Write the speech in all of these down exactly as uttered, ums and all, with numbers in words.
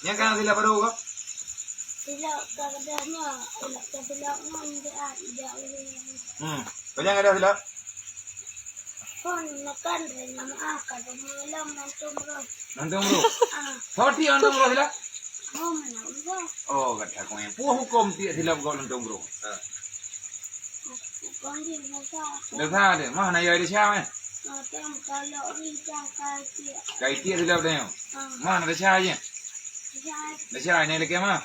Nyan ka silap baru ke? Silap ka keudeh nyoe, silap ka silap ngon dia, dia. Hmm. Pajan ka silap? Kon makan dari nama ah, ka malam nonton bro. Nonton bro? Ah. Hoti nonton bro silap? Oh, mana bro? Oh, kata aku yang. Puah hukum tiap silap kau nonton bro. Ha. Bukan dia, biasa. Biasa ada. Mah, na ya ada siapa, eh? Macam kalau ni, dah kaki. Kaki silap dah, ya? Ha. Mah, na ada siapa je? Biasa. Ada siapa, ni lagi mah?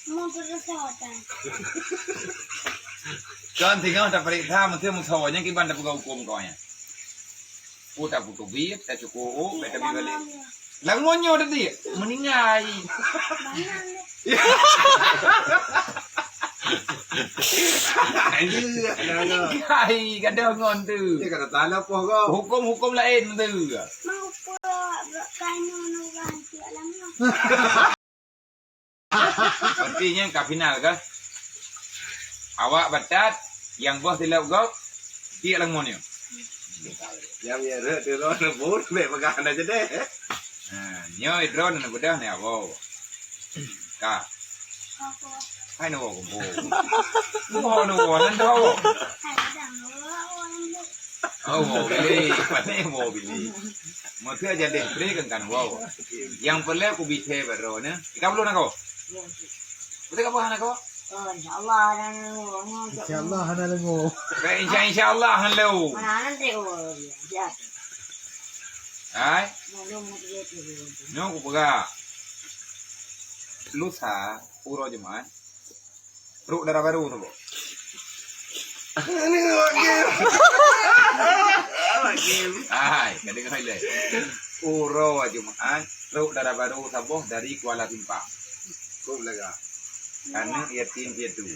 Mau berdosa, kan? Kan tinggal tak periksa, mesti mau sawahnya kiban tak pegang hukum kau, ya? Oh, tak butuh bib, tak cukup, oh, tak balik. Lam ngon nyoe tadi, meuninggai. Hai, gadoh ngon tu. Dia kata tanah poh kau. Hukum-hukum lain tu. Mau pula buat kain nunggu hantu alam nyoe. Berarti nyan ka final kah? Awak batat, nyang boh silap gob, tiek lam ngon nyoe. Nyang ya rek tu lon bun, bek peugah na jadi. Ha, nyoe droeneuh beudôh ni awoe. Ka. Hai nyoe kumpul. Kumpul nyoe nan tu. Oh, woe bili, pané woe bili. Maka jadi beri kan kan woe. Yang perlu aku bite baru ni. Kita belum nak kau. Betul apa anak kau? Oh, insyaallah ada nunggu. Insyaallah ada nunggu. Baik, insya insyaallah halo. Mana nanti oh. Ya. Hai. Belum nak dia tu. Nyoe kupeugah. Lusa uroe Jumat. Trok dara baru tu, Bok. Ini lagi. Lagi. Hai, ka deungoe lé. Uroe Jumat, trok dara baru saboh dari Kuala Simpang. Kok laga? Aneuk yatim piatu.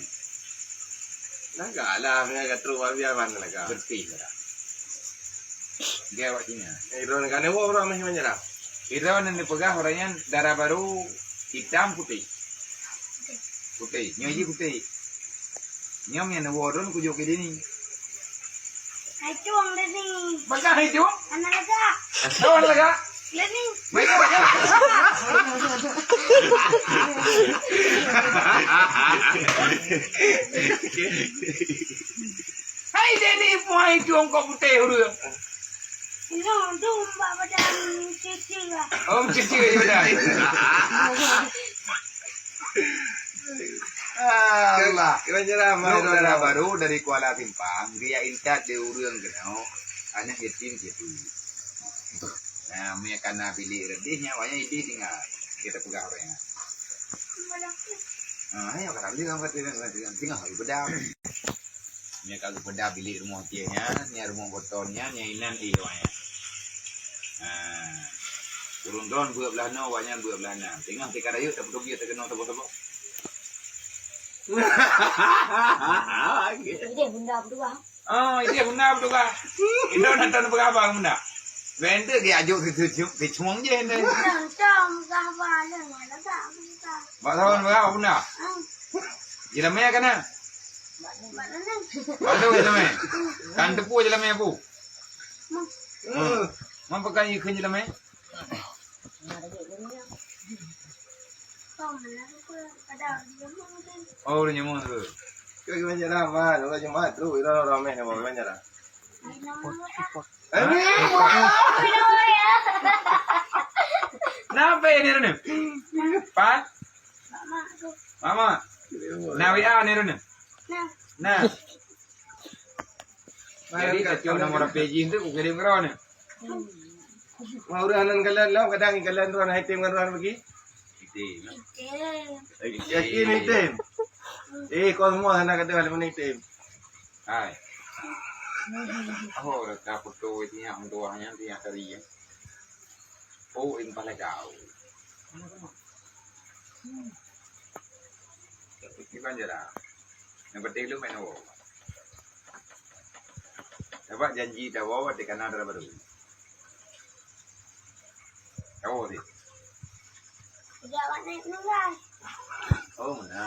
Laga lah, meunyo ka trok abis mana laga? Bersih lah. Dia awak sini. Eh, droeneuh ka neuwoe ureueng meuh meunyo dah. Droeneuh neupeugah ureueng nyan dara baru hitam putih. Putih. Nyoe jih putih. Nyoe nyang neuwoe droeneuh kujok keu dini. Hai cuang dini. Peugah hai cuang? Anak lagak. Cuang lagak. Dini. Baik, baik. Hai dini, puhai cuang kok putih ureueng. Nyoe tu bak badan cuci lah. Oh, cuci je badan. Allah. Kira-kira Trok dara baru dari Kuala Simpang, dia intat di ureueng keunoe, aneuk yatim situ. Nah, mie kana bilik redih nyan, awaknyan idih tinggai. Kita peugah awaknyan. Ah, ayo kata dia kata tinggal lagi bedam. Mie ka geupeugah bilik rumoh tieng nyan, nyan rumoh boton nyan, nyan inan eh awaknyan. Ha. Ureueng droen beuet blah noe, awaknyan beuet blah na. Teungoh tika rayeuk tapeuduek teukeunong saboh-saboh. Ideh bunda berdua. Oh, ideh bunda berdua. Indon nonton berapa bunda? Benda dia ajuk si si si cuang je ni. Nonton berapa lama dah tak buka. Bak tahun berapa bunda? Hmm. Jelamnya kana? Bak mana? Bak tu jelamnya. Kan tepu jelamnya bu. Hmm. Mampu kan ikut jelamnya? Oh, udah nyamuk tu. Kau gimana jalan, Man? Udah Jumat tu, udah ramai nama gimana jalan? Amin. Kenapa ini Rene? Pan? Mama. Nah, W A ni Rene. Nah. Jadi, kacau nomor P J tu, kukirim ke Rene. Mau udah nan kalian lah, kadang kalian ruan item ngan ruan bagi? Item. Yakin item? Eh, kau semua sana kata mana item? Hai. Oh, reka foto itu yang tuanya, itu yang tadi ya. Oh, ini paling jauh. Ini kan jalan. Yang penting lu main oh. Dapat janji dah bawa di kanan dah baru. Tahu sih. Tidak banyak meninggal. Oh, mana?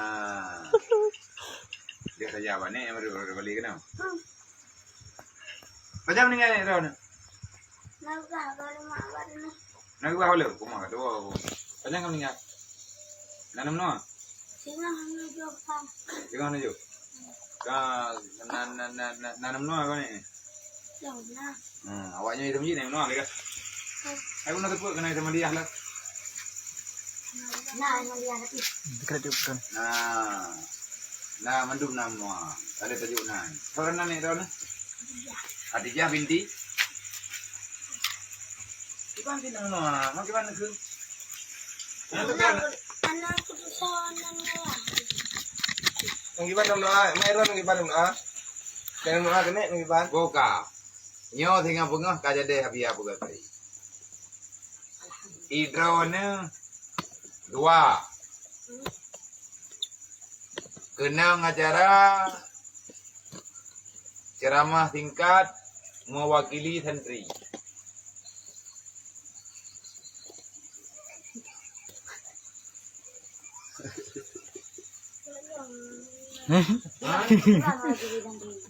Dia saja apa ni yang baru balik kena? Hmm. Macam meninggal ni, Ron? Nggak, baru mak baru ni. Na keubah le, kumah dua. Panjang kamu ingat? Na nem noa? Singoh menuju pan. Singoh menuju. Ka na na na na, na nem noa kau ni? Jom na. Hmm, awaknya itu mungkin nem noa lagi. Aku nak tepuk kena sama dia lah. Nah, yang dia lagi. Dekat dia bukan. Nah. Nah, mandum nem noa. Ada tajuk nan. Orang nan ni tahu ni? Khadijah binti. Iban ti nem noa, mak iban neukheun. Anak kutusan nan noa. Nang iban nem noa, mai ron nang iban nem noa. Nang noa keuneuk nang iban. Boka. Nyoe singoh beungoh ka jadi Habia Peugasai. Idroe neuh dua. Keunong acara ceramah singkat mewakili santri. Hah?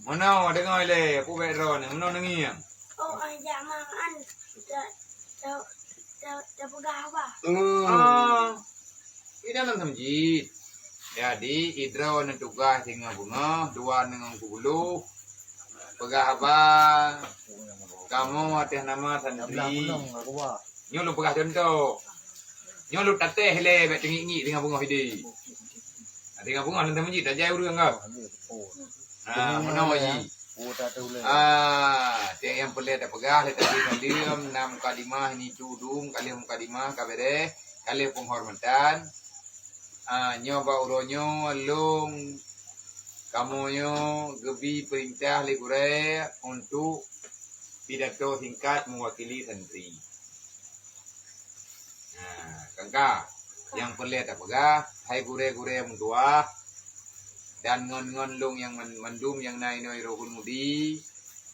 Meunoe deungoe lé, peue bèk droeneuh, meunoe neungieng. Oh, ai jak mangan. Ta-, ta-, ta-, tapeugah haba. Hmm. Ah. Di dalam masjid. Jadi, idroe neutugaih singoh beungoh, dua ngon kupeuleuh. Peugah haba, kamoe atas nama santri. Nyoe lôn peugah contoh. Nyoe lôn tatéh lé, bèk teungiek-ngiek singoh beungoh idéh. Singoh beungoh lam masjid tajak ureueng ka. Ha, meunoe ji. Ah, tiep nyang peureulèe tapeugah lé tadi mandum, na mukadimah, ini tudung, ka lheueh mukadimah, ka beureh, ka lheueh penghormatan. Ah, nyoe bak uroe nyoe lôn kamoe nyoe geubi peurintah lé gurèe untuk pidato singkat mewakili santri. Nah, kangka nyang peureulèe tapeugah, hai gurèe-gurèe meutuwah, dan ngon-ngon lôn nyang man-, mandum nyang na inoe Rohul Mudi,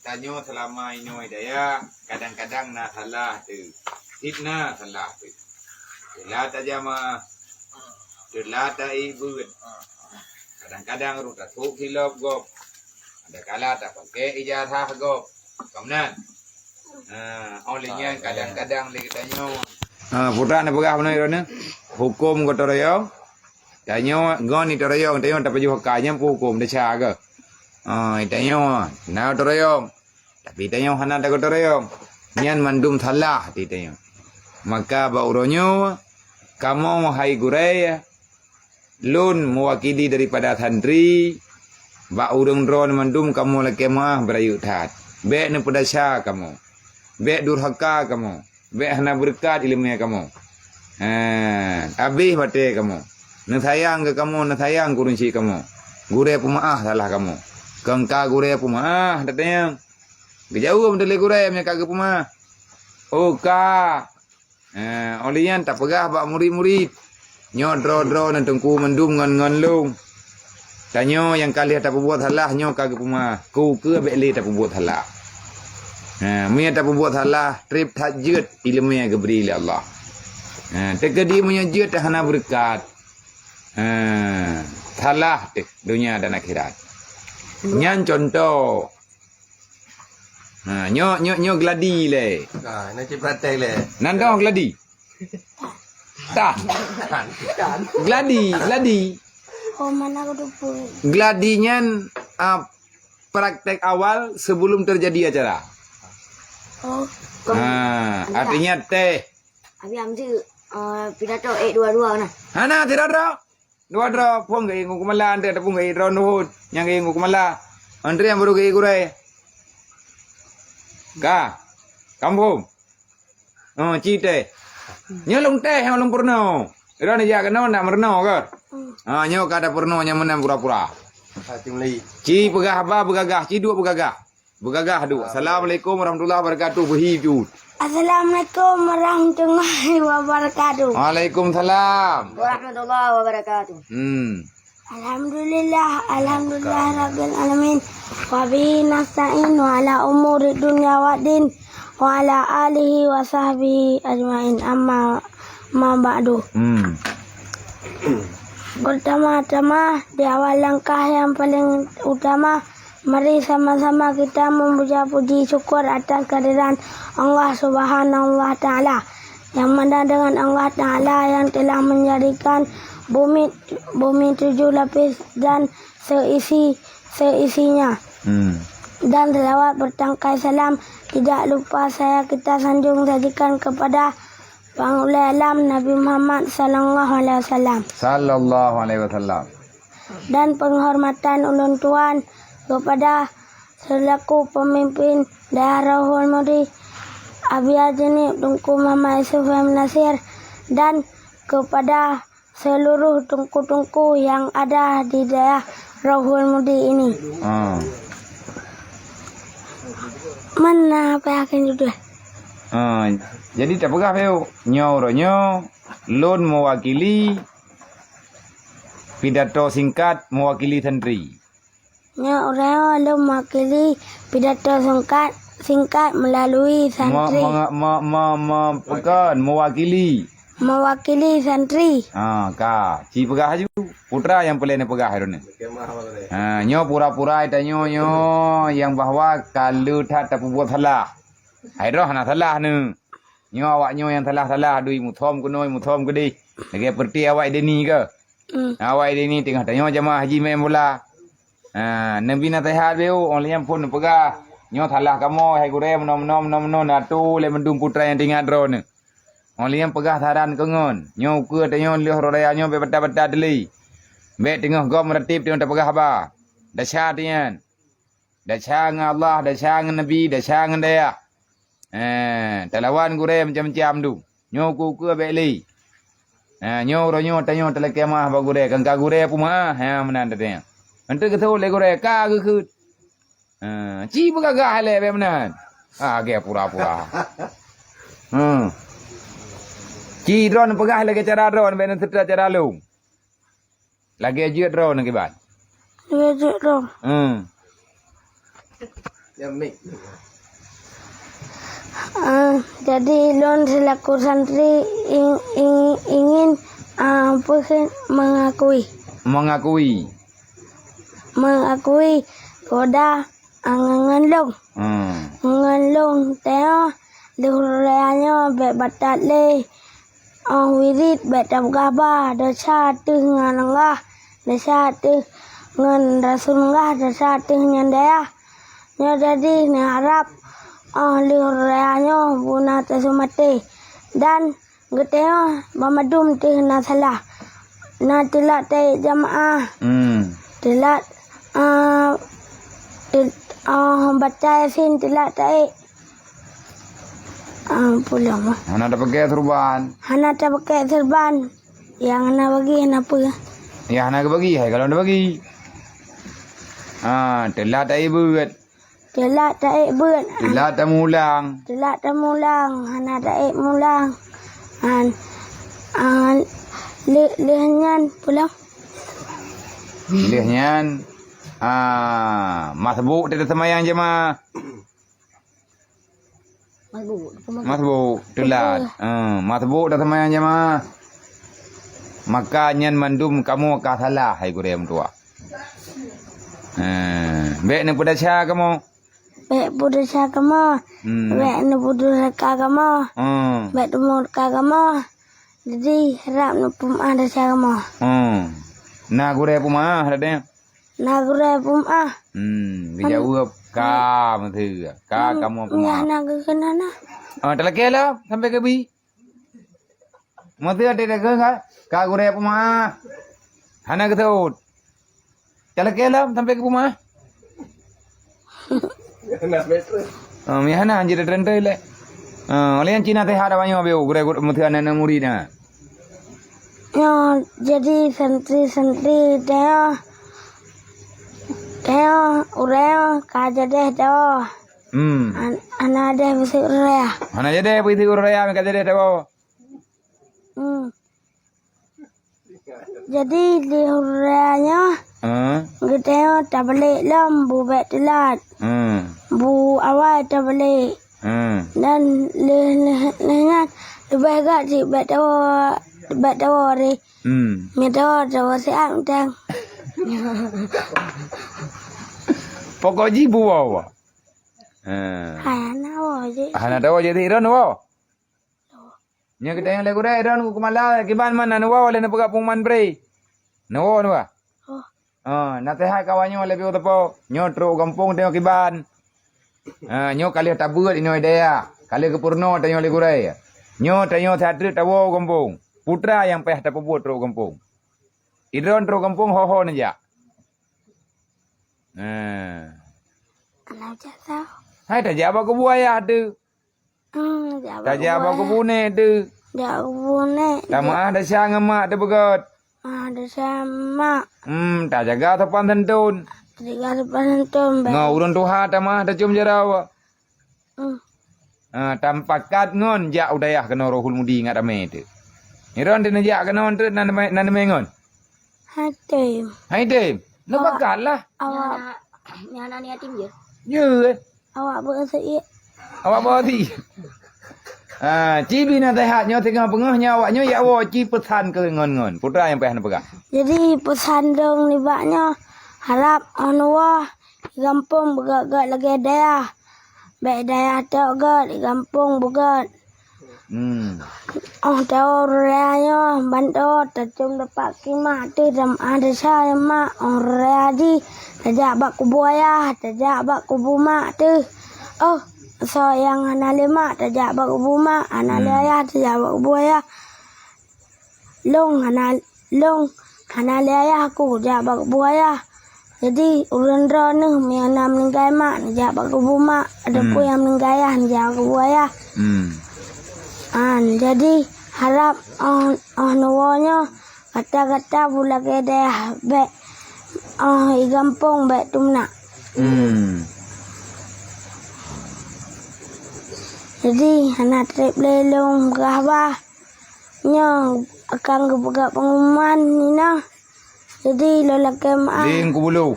tanyoe seulama inoe daya, kadang-kadang na salah teuh. Cit na salah teuh. Teulat tajama, teulat taék beuet. Kadang-kadang rot tasôk silop gob. Ada kala tapakè ijazah gob. Ka meunan. Ha, óh lheueh nyan kadang-kadang lé geutanyoe. Ha, putra na peugah meunan droeneuh. Huköm geuh teuroyong. Tanyoe ngon iteuroyong, tanyoe tapajoh ka nyan peuhuköm desya geuh. Ha, tanyoe na teuroyong. Tapi tanyoe hana tagoe teuroyong. Nyan mandum salah di tanyoe. Maka bak uroe nyoe, kamoe hai gurèe, lôn mewakili daripada santri, bak ureueng droeneuh mandum kamoe lakèe meu'ah beurayeuk that. Bèk neupeudesya kamoe. Bèk durhaka kamoe. Bèk hana beureukat ileumèe kamoe. Ha, habéh watèe kamoe. Neusayang keu kamoe, neusayang keu ureueng chik kamoe. Gurèe peumeu'ah salah kamoe. Kangka gurèe peumeu'ah datang. Geujaweueb lé gurèe meunyo ka geupeumeu'ah. Oh ka. Eh, óh lheueh nyan tapeugah bak murit-murit. Nyoe droe-droe neuh teungku mandum ngon-ngon lôn. Tanyoe nyang ka lheueh tapeubuet salah nyoe ka geupeumeu'ah. Keu-keu bèk lé tapeubuet salah. Ha, meunyo tapeubuet salah, trép that jeuet ileumèe geubri lé Allah. Ha, teukeudi meunyo jeuet hana beureukat. Ha, salah teuh donya dan akhirat. Nyan contoh. Ha, nyoe, nyoe, nyoe gladi lé. Ha, na cit praktek lé. Nan dong gladi. Tah. Gladi, gladi. Oh, mana aku tuh? Gladi nyan, ah, praktek awal sebelum terjadi acara. Oh. Ha, artinya teh. Abi amji, eh, pidato eh dua-dua nah. Hana, tidak ada. Dua droe, phôn geuék ngon keumala, antre tapun geuék droe nuhut, nyang geuék ngon keumala. Antre nyang baru geuék gurèe. Ka. Kampung. Oh, ci teh. Nyoe lôn teh, nyoe lôn peurunoe. Droe neujak keunoe nak meurunoe ke? Ha, nyoe ka tapeurunoe nyang meunan pura-pura. Ci peugah haba beugagah, ci duek beugagah. Beugagah duek. Assalamualaikum warahmatullahi wabarakatuh. Beuhi jeuet. Assalamualaikum warahmatullahi wabarakatuh. Waalaikumsalam. Warahmatullahi wabarakatuh. Hmm. Alhamdulillah, alhamdulillah rabbil alamin. Wa bihi nasta'in wa ala umuri dunya waddin wa ala alihi wa sahbihi ajmain. Amma, amma ba'du. Hmm. Pertama-tama, di awal langkah yang paling utama, mari sama-sama kita memuja puji syukur atas kehadiran Allah Subhanahu wa Ta'ala. Yang mana dengan Allah Ta'ala yang telah menjadikan bumi, bumi tujuh lapis dan seisi, seisinya. Hmm. Dan selawat bertangkai salam tidak lupa saya kita sanjung sajikan kepada Pangulée Alam Nabi Muhammad sallallahu alaihi wasallam. Sallallahu alaihi wasallam. Dan penghormatan ulôn tuan kepada selaku pemimpin daerah Rauhul Mudi, Abi Haji Nib Teungku Muhammad Yusuf M Nasir, dan kepada seluruh teungku-teungku yang ada di daerah Rauhul Mudi ini. Ha. Mana apa yang akan judul? Ha, jadi tapeugah beu, nyoe uroe nyoe lôn mewakili pidato singkat mewakili santri. Nyoe uroe lôn mewakili pidato singkat, singkat melalui santri. Me-, me-, me-, me-, me-, bukan, mewakili. Mewakili santri. Ha, ka. Ci peugah laju. Putra nyang peureulée neupeugah droeneuh. Ha, nyoe pura-pura tanyoe nyoe nyang bahwa ka le that tapeubuet salah. Hai droe hana salah neuh. Nyoe awak nyoe nyang salah-salah, dui muthom keunoe, muthom keudeh. Lagée peureuti awak Deni ke? Hmm. Awak Deni teungoh tanyoe jamaah haji main bola. Ha, neubi naseuhat beu, óh lheueh nyan phon neupeugah, "Nyoe salah kamoe, hai gurée, meunoe, meunoe, meunoe, meunoe," na tu lé mandum putra nyang teuingat droeneuh. Óh lheueh nyan peugah saran keu ngon, nyoe ukeue tanyoe lheueh raya nyoe bék batat-batat teuh lé. Bék teungoh gob meuratéb teungoh tapeugah haba. Desya teuh nyan. Desya ngon Allah, desya ngon Nabi, desya ngon dayah. Eh, talawan gurée macam-macam tu. Nyoe ukeue-ukeue bék lé. Eh, nyoe uroe nyoe tanyoe talakée meu'ah bak gurée, kan ka gurée peumeu'ah, ha, meunan teuh. Enteuk geuseuôt lé gurée, ka geukheun. Eh, ci beugagah lé bék meunan. Ah, lagée pura-pura. Hmm. Ci droeneuh peugah lagée cara droeneuh, bék neuseutôt cara lôn. Lagée jeuet droeneuh kiban. Lagée jeuet droe. Hmm. Ah, jadi lôn selaku santri ing-, ing-, ingin, ah, peue kheun, mengakui. Mengakui. Mengakui kepada, ah, ngon lôn. Hmm. Ngon lôn teungoh lheueh raya nyoe bék batat lé. Óh wirit bék tapeugah ba, desya teuh ngon Allah, desya teuh ngon Rasulullah, desya teuh ngon dayah. Nyoe jadi neuharab óh lheueh raya nyoe beuna taseumaté. Dan geutanyoe banmandum teuh na salah. Na teulat taék jamaah. Hmm. Teulat, ah, teu-, ah, baca Yasin teulat taék. Ah, pulang lah. Hana tapeuke serban. Hana tapeuke serban. Nyang hana bagi, hana peue. Nyang hana geubagi, hai kalon tabagi. Ah, teulat taék beuet. Teulat taék beuet. Teulat tamulang. Teulat tamulang, hana taék mulang. An, an, lheueh, lheueh nyan pulang. Lheueh nyan, ah, masbuk teuh teuseumbahyang jamaah. Masbuk, masbuk. Masbuk, teulat. Eh, masbuk teuh teuseumbahyang jamaah. Maka nyan mandum kamoe ka salah, hai gurée meutuah. Eh, bék neupeudesya kamoe. Bék peudesya kamoe. Hmm. Bék neupeudurhaka kamoe. Hmm. Bék teumurka kamoe. Jadi, harab neupeumeu'ah desya kamoe. Hmm. Na gurée peumeu'ah, Raden? Na gurée peumeu'ah. Hmm, geujaweueb ka, meuteue. Ka kamoe peumeu'ah. Miyah na geukeunan na. Ah, talakée lom sampai keubi. Meuteue teudeungoe ka, ka gurée peumeu'ah. Hana geuseuôt. Talakée lom sampai keu peumeu'ah. Oh, miyah hana, hanjeuet teuntée lé. Ah, oleh nyan ci naseuhat awak nyoe beu, gurée, gurée meuteue aneuk-aneuk murit na. Nyoe jadi santri-santri teuh, teuh ureueng ka jadeh teuh. Hmm. An-, hana jadeh beuseuk raya. Hana jadeh beuseuk raya, ka jadeh teuh. Hmm. Jadi, di raya nyoe, hmm, geutanyoe tabalek lom, bu bék teulat. Hmm. Bu awai tabalek. Hmm. Dan lheueh, lheueh, lheueh nyan, leubeh gét cit bék tawoe, bék tawoe reh. Hmm. Meudoa, doa siat mantong. Pokok jih bu woe. Ha. Hai, hana woe jih. Hana tawoe jadi ron woe. Nyoe geutanyoe lé gurée, droeneuh keu Keumala, kiban man na neuwoe lé neupeugah pengumuman bri. Neuwoe neuba. Oh. Ah, naseuhat kawan nyoe lé piôh teupeu. Nyoe trok gampông tanyoe kiban. Ah, nyoe ka lheueh tabeuet inoe dayah. Ka lheueh geupeurunoe tanyoe lé gurée. Nyoe tanyoe siat treuk tawoe gampông. Putra nyang payah tapeubuet trok gampông. Idroen trok gampông ho-ho neujak. Ah. Alah, jak tau. Hai tajak bak kubu ayah teuh. Hmm, jak bak Tajak kubu bak ayah. Kubu nek teuh. Jak kubu nek. Tameu'ah desya ngon mak teuh beugöt. Ah, desya mak. Hmm, tajaga sopan santun. Tajaga sopan santun, baik. Ngon ureueng tuha tameu'ah tacôm jaroe. Hmm. Ah, tamupakat ngon jak u dayah keunoe Rohul Mudi ngat ramé teuh. Nyoe droen teuh neujak keunoe teuh nan, nan, nan ngon? Hai tem. Hai tem. Awak, Neupakat lah. Awak. Nyan, nyan aneuk yatim je. Ye, eh. Awak beusiek. Awak beusiek. Ah, ci bi naseuhat nyoe singoh beungoh nyoe awak nyoe yak woe ci peusan keu ngon-ngon. Putra nyang payah neupeugah. Jadi peusan dong nibak nyoe harab 'oh neuwoe gampông beugöt-göt lagée dayah. Bék dayah tok göt, gampông beugöt. Hmm. 'Oh tawoe raya nyoe bantoe tacôm dapat kimak teuh tameu'ah desya mak. 'Oh raya jih tajak bak kubu ayah, tajak bak kubu mak teuh. 'Oh soe nyang hana lé mak tajak bak kubu mak, hana lé ayah tajak bak kubu ayah. Lôn hana, lôn hana lé ayah ku jak bak kubu ayah. Jadi ureueng droeneuh meunyoe na meuninggai mak neujak bak kubu mak, adak peue nyang meuninggai ayah neujak bak kubu ayah. Hmm. An, jadi harab 'oh, 'oh neuwoe nyoe gata-gata beulagée dayah bék 'oh i gampông bék teumeunak. Hmm. Jadi hana treb lé lôn peugah bah. Nyoe akan geupeugah pengumuman nina. Jadi lôn lakée meu'ah. Lé Teungku Buloh.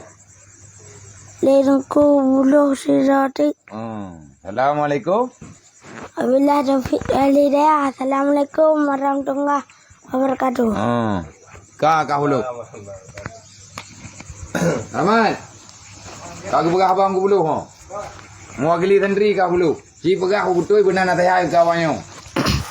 Lé Teungku Buloh sidroe teuk. Hmm. Assalamualaikum. Wabillahi taufiq wal hidayah. Assalamualaikum warahmatullahi wabarakatuh. Hmm. Ka, ka hulu. Aman. Ka geupeugah abang Teungku Buloh, ho. Mewakili santri ka hulu. Ci peugah beutôi beuna naseuhat keu awak nyoe.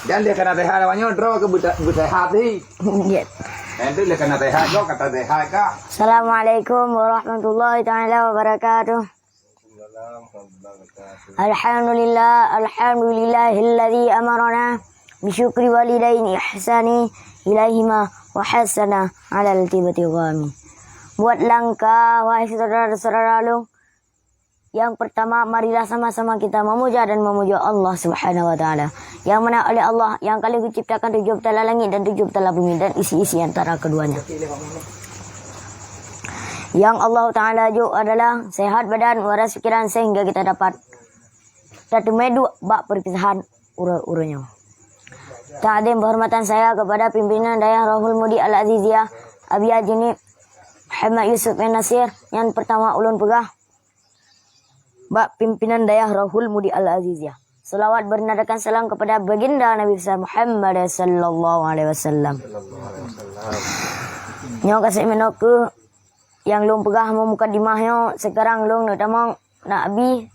Dan lé ka naseuhat awak nyoe, droe keu beute-, beuseuhat hi. Nggih. Dan tu lé ka naseuhat, droe ka taseuhat ka. Assalamualaikum warahmatullahi taala wabarakatuh. Alhamdulillah, alhamdulillahilladzi amarana bisyukri walidaini ihsani ilaihima wa hasana alal tibati ghami. Buat langkah, wahai saudara-saudara lôn, Yang pertama, marilah sama-sama kita memuja dan memuja Allah Subhanahu wa Taala. Yang mana oleh Allah yang ka lheueh geuciptakan tujuh petala langit dan tujuh petala bumi dan isi-isi antara keduanya. Yang Allah Taala jok adalah sehat badan, waras pikiran sehingga kita dapat tateumé duek bak perpisahan uroe-uroe nyoe. Takdim penghormatan saya kepada pimpinan Dayah Rohul Mudi Al-Aziziyah, Abi Haji Nib Muhammad Yusuf bin Nasir, nyang pertama ulôn peugah, bak pimpinan Dayah Rohul Mudi Al-Aziziyah. Selawat bernadakan salam kepada Baginda Nabi besar Muhammad sallallahu alaihi wasallam. Nyoe ka seumeunok keuh nyang lôn peugah mukadimah nyoe, sekarang lôn neutamong neubi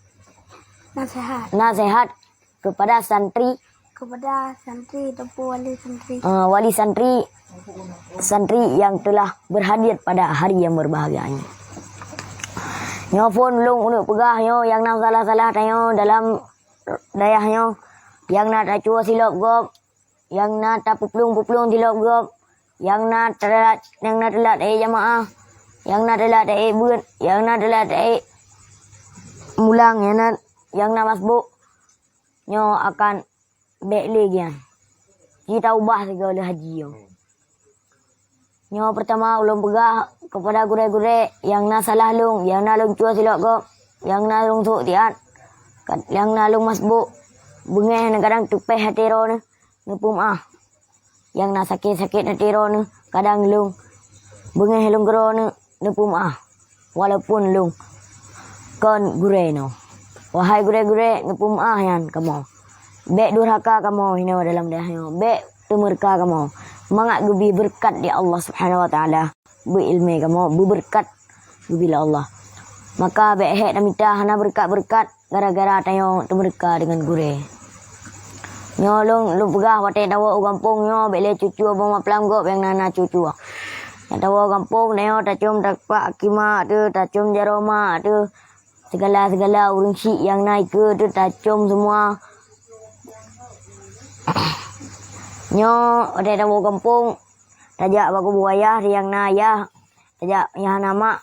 Nasihat. Nasihat kepada santri. Kepada santri ataupun wali santri. Eh, wali santri, santri yang telah berhadir pada hari yang berbahagia ini. Nyoe phon lôn uneuk peugah nyoe nyang na salah-salah tanyoe dalam dayah nyoe, nyang na tacue silop gob, nyang na tapeuplueng-peuplueng silop gob, nyang na teulat, nyang na teulat ék jamaah, nyang na teulat ék beuet, nyang na teulat ék mulang, nyang na, nyang na masbok, nyoe akan bék lé gian. Ci taubah sigoe lé haji nyoe. Nyoe pertama ulôn peugah kepada gurée-gurée nyang na salah lôn, nyang na lôn cue silop gob, nyang na lôn sôk siat, nyang na lôn masbok, beungéh kadang teupéh até droeneuh, neupeumeu'ah. Nyang na sakét-sakét até droeneuh, kadang lôn beungéh lôn keudroe neupeumeu'ah, walaupun lôn kon gurée nyoe. Wahai gurée-gurée, neupeumeu'ah nyan kamoe. Bék durhaka kamoe hinoe dalam dayah nyoe, bék teumeureuka kamoe. Mangat geubri beureukat lé Allah Subhanahu wa Taala. Beuilmé kamoe beubeureukat geubri lé Allah. Maka bék hék tamita hana beureukat-beureukat gara-gara tanyoe teumeureuka deungon gurée. Nyoe lôn, lôn peugah watée tawoe u gampông nyoe bék lé cucue boh maplam gob nyang na, na cucue. Nyang tawoe u gampông nyoe tacôm tapak khimah teuh, tacôm jaroe mak teuh, sigala-sigala ureuëng syiek nyang na ikeue teuh tacôm seumua. Nyoe watée tawoe u gampông, tajak bak kubu ayah nyang na ayah, tajak nyang hana mak,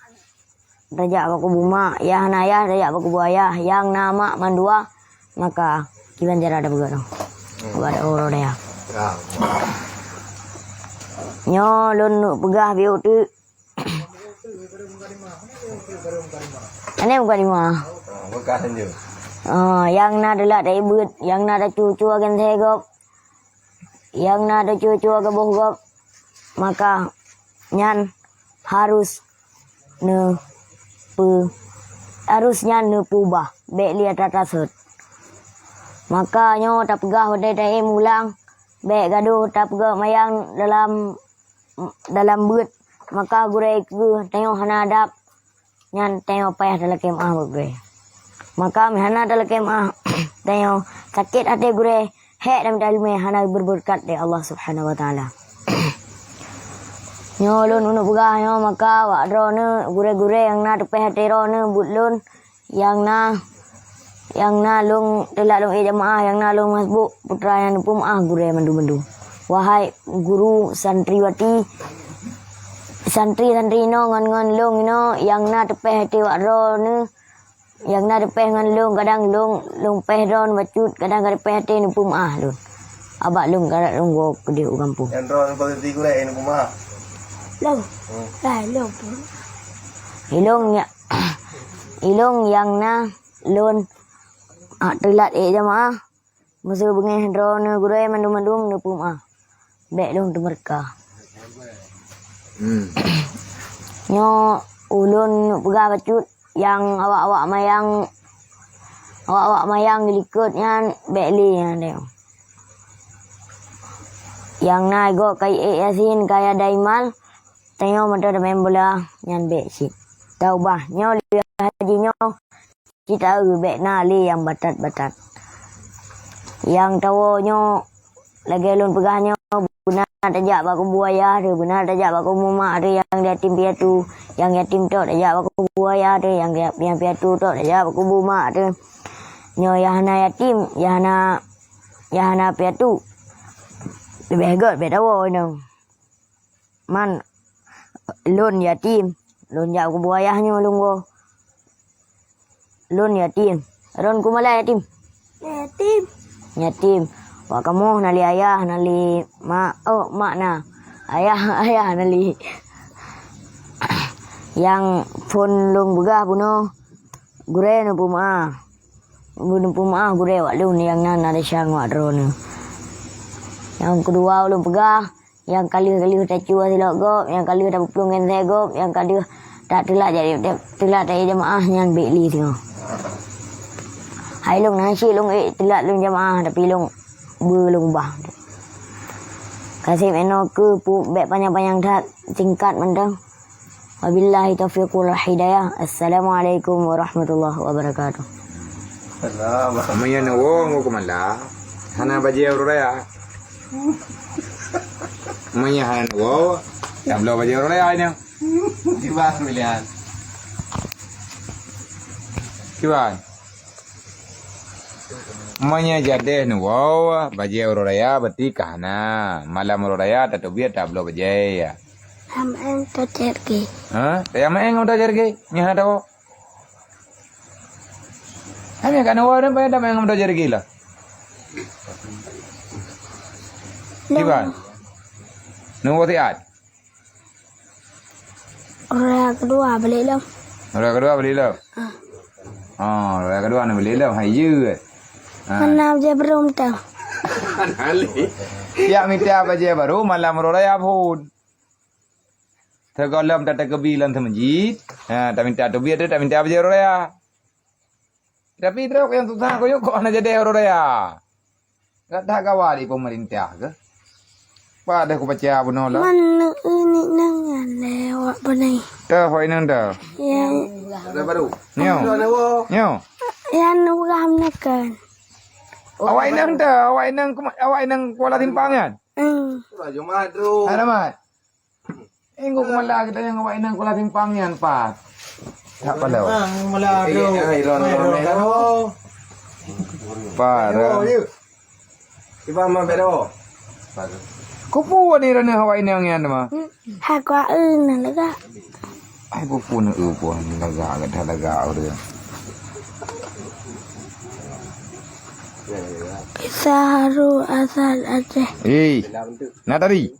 tajak bak kubu mak, nyang hana ayah tajak bak kubu ayah, nyang na mak mandua, maka kiban cara tapeugah nyoe. Bak uroe raya. Nyoe lôn neuk peugah biôh teuk. Aneuëk mukadimah. Oh, nyang na teulat taibeuet, nyang na tacucue geunsée gob, nyang na tacucue geuboh gob, maka nyan harus neupeu-, harus nyan neupeubah, bék lé atra-atra sot. Maka nyoe tapeugah watée taém ulang, bék gadôh tapeugah mayang dalam, dalam beuet, maka gurée keu tanyoe hana adab, nyan tanyoe payah talakée meuáh bak gurée. Maka meuhana talakée meuáh, tanyoe sakét até gurée, hék dan meutaleume hana berbeureukat lé Allah Subhanahu wa Taala. Nyoe lôn uneuk peugah nyoe maka bak droeneuh gurée-gurée nyang na teupéh até droeneuh buet lôn nyang na, nyang na lôn teulat lôn ék jamaah, nyang na lôn masbuk putra nyang neupeumaah gurée mandum-mandum. Wahai guru santriwati, santri-santri inoe ngon, ngon lôn inoe nyang na teupéh até bak droeneuh, nyang na teupéh ngon lôn, kadang lôn, lôn péh droeneuh bacut, kadang ka teupéh até neupeumaah lôn. Abak lôn karat lôn woe keudeh u gampông. Nyang droeneuh peureulée gurée neupeumaah. Lôn. Hmm. Lai lôn pun. Ilôn nya, ilôn nyang na lôn, ah, teulat ék jamaah. Meuseu beungéh droeneuh gurée mandum-mandum neupeumaah. Bék lôn teumeureuka. Hmm. Nyoe ulôn peugah bacut nyang awak-awak mayang, awak-awak mayang geulikot nyan bék lé nyan deh. Nyang na igoe kayée Yasin, kaya daimal, tanyoe mantong tameu'en bola nyan bék cit. Taubah nyoe lé haji nyoe. Cit taeu bék na lé nyang batat-batat. Nyang tawoe nyoe, lagée lôn peugah nyoe, beuna tajak bak kubu ayah teuh, beuna tajak bak kubu mak teuh, nyang yatim piatu, nyang yatim tok tajak bak kubu ayah teuh, nyang, nyang piatu tok tajak bak kubu mak teuh. Nyoe nyang hana yatim, nyang hana, nyang hana piatu, leubeh göt bék tawoe nyoe. Man lôn yatim, lôn jak kubu ayah nyoe lôn woe. Lôn yatim. Lôn kumalai yatim? Yatim. Yatim. Wak kamoe na lé ayah, na lé mak, oh, mak na. Ayah, ayah na lé. Nyang phon lôn peugah bunoe, gurée neupeumaah. Neupeumaah gurée wak lôn nyang na, na desya ngon wak droeneuh. Nyang keudua ulôn peugah, nyang ka lheueh-lheueh tacue silop gob, nyang ka lheueh tapeuplueng geunsée gob, nyang ka lheueh tateulat jadi teulat tajak jamaah nyan bék lé singoh. Hai lôn hana cit lôn ék teulat lôn jamaah, tapi lôn beu lôn ubah. Kaseb inoe keuh pu-, bék panyang-panyang that, singkat mantong. Wabillahi taufiq wal hidayah. Assalamualaikum warahmatullahi wabarakatuh. Salam. Meunyoe neuwoe ngon keumala, hana bajée uroe raya. Meunyoe hana neuwoe, tabloe bajée uroe raya nyoe. Kiban pilihan. Kiban. Meunyoe jadeh neuwoe bajée uroe raya, berarti ka hana. Malam uroe raya tateubiet tabloe bajée. Am en to cergi. Ha? Tayang maeng udah cergi. Nyoe hana tawoe. Kami akan neuwoe dan payah damai ngon udah cergi lah. Kiban. Neuwoe siat. Uroe keudua beulék lom. Uroe keudua beulék lom? Ah. Oh, uroe keudua na beulék lom, hai jeuet. Ah. Mana je belum tahu. Nali. Siap mita bajée baru malam uroe raya phon. Teugohlom tatakeubi lam teumeujid. Ha, taminta teubiet tu, taminta bajée uroe raya. Tapi trok nyang susah kuyuk kok hana jadi uroe raya. Gata gawa di pemerintah ke? Padahai kubaca bunoe lah. Mana ini nang nyan lewat benih? Dah, hoi nang dah. Ya. Ada baru. Nyo. Nyo. Yang urang menekan. Awak inong tu, awak inong kuma-, awak inong Kuala Simpang nyan? Hmm. Raja Madru. Alamat. Eh, ngok kumala kita nyang awak inong Kuala Simpang nyan, Pat. Tak pala. Ah, kumala tu. Eh, eh, Iron, Iron, Iron. Pat. Iron, yuk. Iban ma bedo. Kupu ni rana awak inong nyan ma? Hmm. Hai, kuah eu na lega. Ai, buku na eu puan lega, dah lega urang. Kisah Haru asal Aceh. Hei, na tadi?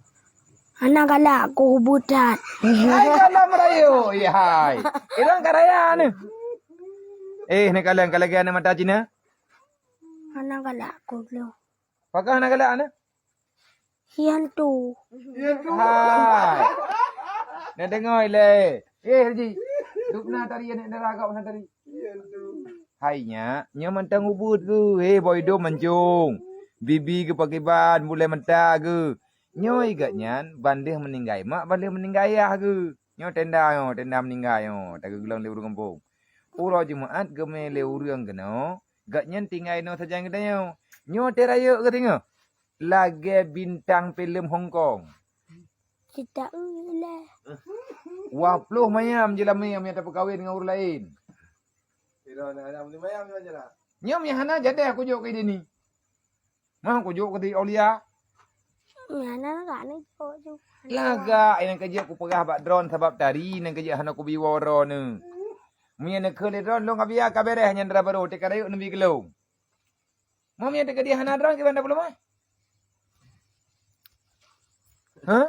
Hana galak ku butat. Hai, dalam rayo, ya hai. Irang karaya ni. Eh, ni kalian, kalian ni mata Cina? Hana galak ku lo. Pakah hana galak ni? Hian tu. Hai. Na deungoe lé. Eh, Haji. Duk na tari aneuk dara gop na tari. Hai nyak, nyoe mantong ubeut geuh. Eh, boh idong mancung. Bibi geuh pakriban, bulèe mata geuh. Nyoe igat nyan ban lheueh meuninggai mak, ban lheueh meuninggai ayah geuh. Nyoe tenda nyoe, tenda meuninggai nyoe. Tageugulong lé ureueng gampông. Uroe Jumat geumè lé ureueng keunoe, gat nyan tinggai inoe sajan geutanyoe. Nyoe teu rayeuk geutanyoe. Lagèe bintang filem Hong Kong. Cita uleh. Dua ploh mayam jeulamé nyang tapeukawen ngon ureueng laén. Nyoe meuhana jadeh kujok keu dini. Mah kujok keu aulia. Meuhana lagak ni jok ju. Lagak nyang kejak kupeugah bak droen sabab tari nyang kejak hana kubi woro ni. Meunyoe neukheun lé droen lôn abia ka bereh nyan dara barô teuka rayeuk neubi keu lôn. Meunyoe teuka di hana droen kiban dapeuleumah. Hah?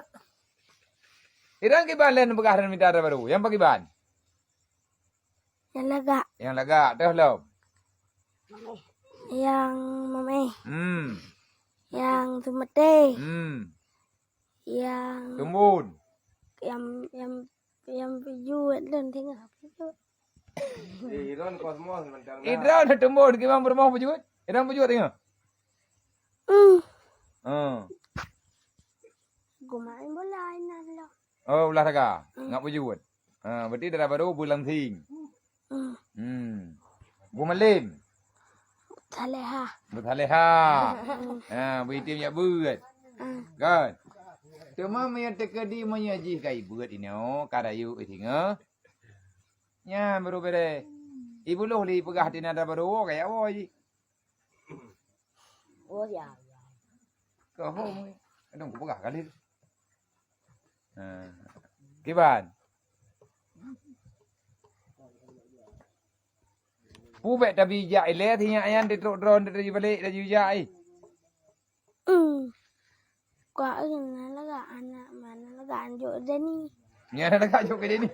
Irang kiban lé neupeugah dan mita dara barô. Nyang pakiban? Nyang lagak. Nyang lagak, teuh lom. Nyang mamèh. Hmm. Nyang seumeutèh. Hmm. Nyang tumbon. Nyang, nyang, nyang peujeuet lôn tinggai peujeuet. Eh, Iron kosmos mantang dah. Iron tumbon, kiban peurumoh peujeuet? Iron peujeuet tinggai? Hmm. Hmm. Geumain bola inan lom. Oh, olahraga. Hmm. Ngat peujeuet. Ha, berarti dara barô beulangsing. Hmm. Hmm. Bu Malem. Salehah. Bu Salehah. Hmm. Ha, bu Itim jak beuet. Hmm. Kan? Teuma meunyoe teukeudi meunyoe jih ka ibeuet inoe, ka rayeuk singoh. Nyan baru bereh. Ibu loh lé peugah tina dara barô woe kaya woe jih. Oh, ya, ya. Keuhom, kadang kupeugah kali. Ha. Kiban. Pubek tabi jak ilèe sinyak nyan ditrok droen tadi balek tadi jak ai. Hmm. Kak na lagak anak mana lagak anjuk Dani. Nyan lagak anjuk keu Dani.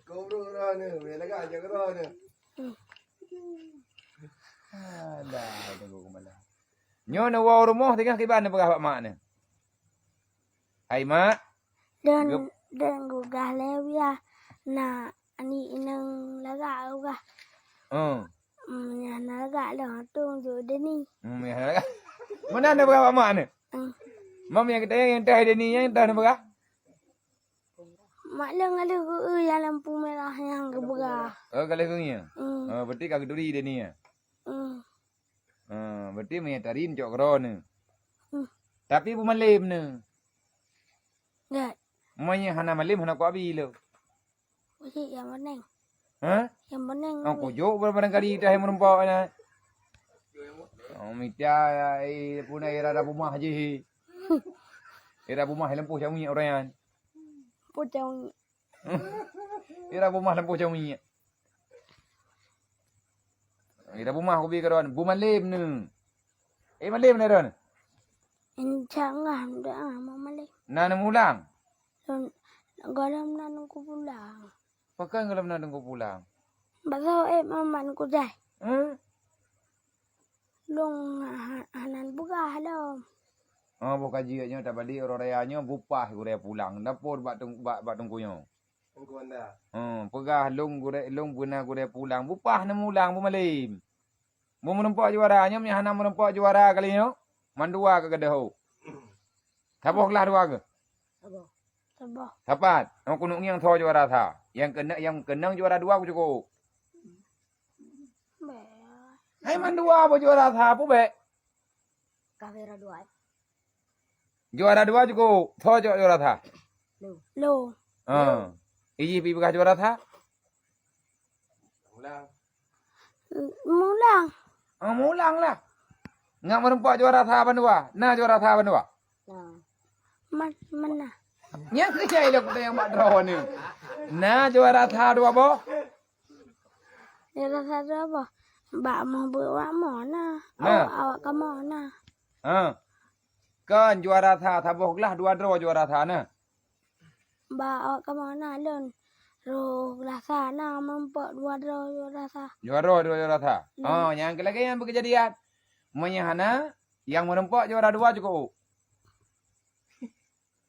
Kobro droen, lagak anjuk droen. Hmm. Alah, tunggu kemana. Nyoe neuwoe rumoh tinggai kiban neupeugah bak mak neu. Hai mak. Dan, dan gugah lé wiah na ani inong lagak gugah. Hmm. Hmm, nyang na lagak lom tung ju Deni. Hmm, nyang na lagak. Meunan neupeugah bak mak neu. Hmm. Mam nyang kita nyang tah Deni nyang tah neupeugah. Mak lôn ngaleh geu-eu nyang lampu merah nyang geupeugah. Oh, galeh geu-eu. Hmm. Oh, berarti ka geuturi Deni ya. Hmm. Ha, berarti meunyoe tari neucok keudroe neu. Hmm. Tapi beumalem neu. Gèt. Meunyoe hana malem hana kuabi lom. Uji nyang boneng. Ha? Nyang boneng. Oh, kujok barangkali dah nyang meureumpok na. Oh, mita, eh, puna ira dah bumah jih. Ira bumah lampu cawi orang nyan. Lampu cawi. Ira bumah lampu cawi. Ira bumah kubi keudroe, bu malem neu. Eh, malem neu ron. Insya Allah, doa mau malem. Na neumulang. Golom na nunggu pulang. Pakon golom na nunggu pulang. Baru eh mama nunggu dah. Hmm? Lôn ha-, hana peugah lom. Oh, boh ka jeuet nyoe tabalik uroe raya nyoe bupah gurèe pulang. Dapur bak tung-, bak, bak teungku nyoe. Teungku anda. Hmm, peugah lôn gurèe, lôn beuna gurèe pulang. Bupah neumulang beumalem. Beu meureumpok juara nyoe, meunyoe hana meureumpok juara kali nyoe, mandua ka gadôh. Saboh glah dua keuh? Saboh. Saboh. Sapat. Nyoe keuneuk ngieng soe juara sa. Nyang keunong, nyang keunong juara dua kucukop. Bèk. Hai mandua boh juara sa, peue bèk? Ka juara dua. Juara dua cukup. Soe cok juara sa? Lo. Lo. Ha. Iji pi peugah juara sa? Mulang. Mulang. Oh, mulang lah. Ngat meureumpok juara sa bandua. Na juara sa bandua? Na. Man, mana? Nyan keuh nyang ilok nyang bak droeneuh. Na juara sa dua boh? Juara sa dua boh. Bak moh beuet wak moh na. Na. Awak, awak kamoe na. Ha. Kon juara sa saboh glah dua droe juara sa na. Bak awak kamoe na lôn. Roh glah sa na meureumpok dua droe juara sa. Dua droe dua juara sa. Hmm. Oh, nyang keu lagèe nyan beukeujadian. Meunyo hana, nyang meureumpok juara dua cukup.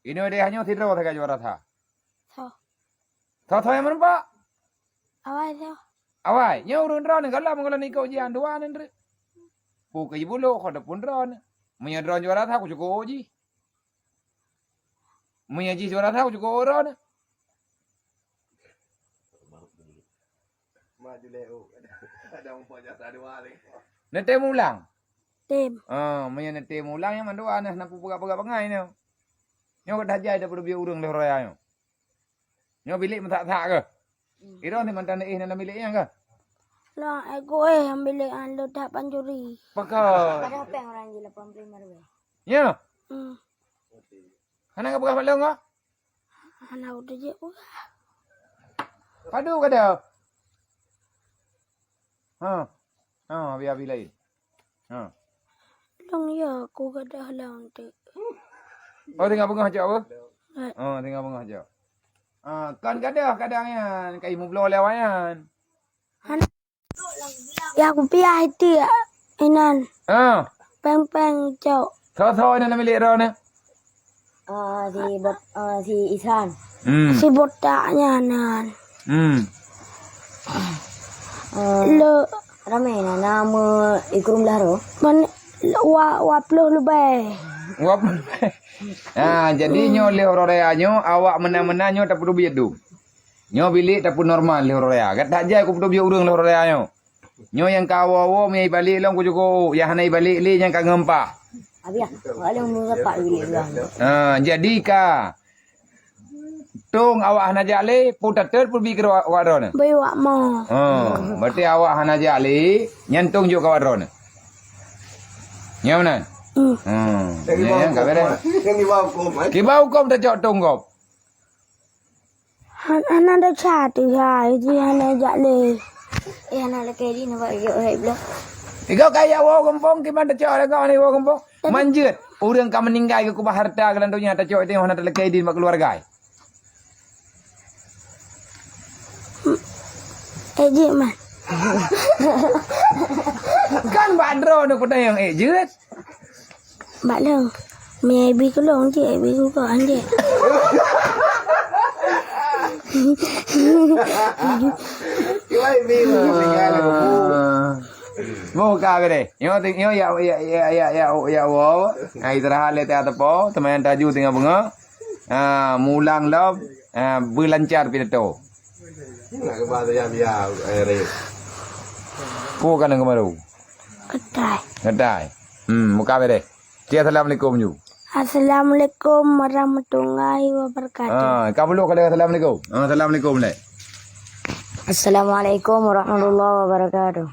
Inoe deh nyoe sidroe sagai juara sa. Soe? Soe-soe nyang meureumpok? Awai soe? Awai, nyoe ureueng droeneuh gohlom, gohlom ikot jian dua nyan treuk. Peue keu jibulok, kho teupun droeneuh. Meunyoe droeneuh juara sa, kucukok jih. Meunyoe jih juara sa, kucukok droeneuh. Neutém ulang. Tém. Ah, meunyoe neutém ulang, nyan mandua na, hana peue-peue bangai nyoe. Nyoe ka tajai daripada biet ureueng lheueh raya nyoe. Nyoe bilék meusak-sak keuh? Hmm. Droeneuh mantan éh na lam bilék nyan keuh? Lah, eh, ku éh lam bilék nyan lôn that pancuri. Pakon? Padahai péng ureueng jih lapan puluh lima ribu. Nyo? Hmm. Hana ka peugah bak lôn kah? Hana, udah je. Padub gadôh? Ha. Ha, abi-abi laén. Ha. Lôn ya, ku gadôh lôn tu. Oh, tinggai beungoh cok apa? Eh. Oh, tinggai beungoh cok. Ah, kan gadôh kadang nyan, kai mubloe lé awak nyan. Hana. Ya, kupiah itu ya, inan. Ah. Peng-peng cok. Soe-soe inan milék droeneuh? Ah, si Bot-, ah, si Ihsan. Hmm. Si botak nyan nan. Hmm. Ah, le ramé na, na meu ikrum lah roh. Man, wa, wa ploh leubeh. Wa ploh leubeh. Ah, jadi nyoe lheueh uroe raya nyoe, awak meunan-meunan nyoe tapeudubiet dum. Nyoe bilék tapeunormal lheueh uroe raya. Gata jak kupeudubiet ureueng lheueh uroe raya nyoe. Nyoe nyang ka awoe-awoe meunyo ibalék lom kucukok, nyang hana ibalék lé nyang ka ngon pah. Abiah, awak lôn meurapat bilék dua. Ha, jadi ka. Tong awak hana jak lé, peue tatot peubi keu awak droeneuh. Beu awak mo. Ha, berarti awak hana jak lé, nyan tong jok keu awak droeneuh. Nyan meunan? Hmm. Hmm. Nyan, nyan ka beres. Kiban huköm, eh? Kiban huköm tacok tong gob. Han-, hana desya teuh hai, jih hana jak lé. Eh, hana lakèe di, nampak jok hai bloe. Igoe ka jak woe gampông, kiban tacok lé goe hana woe gampông. Manjeuet, ureueng ka meuninggai geukeubah hareuta keu lam donya tacok teuh hana talakèe di bak keuluwarga. Eh, jeuet, Man. Kan bak droeneuh peutanyong, eh, jeuet. Bak lôn. Mie bi kulong je, bi kulong je. Buka bede. Nyoe ting-, nyoe ya, ya, ya, ya, ya, ya, wow. Ha, istirahat lé teuh teupeu, teuma nyang taju tinggai beungoh. Ha, mulang lom, ha, beulancar pidato. Nak keubah saja biar, eh, Rayek. Ku ka nang keumaru. Ketai. Ketai. Hmm, muka bede. Cik, assalamualaikum ju. Assalamualaikum warahmatullahi wabarakatuh. Ah, ka bulok ka assalamualaikum. Ah, assalamualaikum le. Assalamualaikum warahmatullahi wabarakatuh.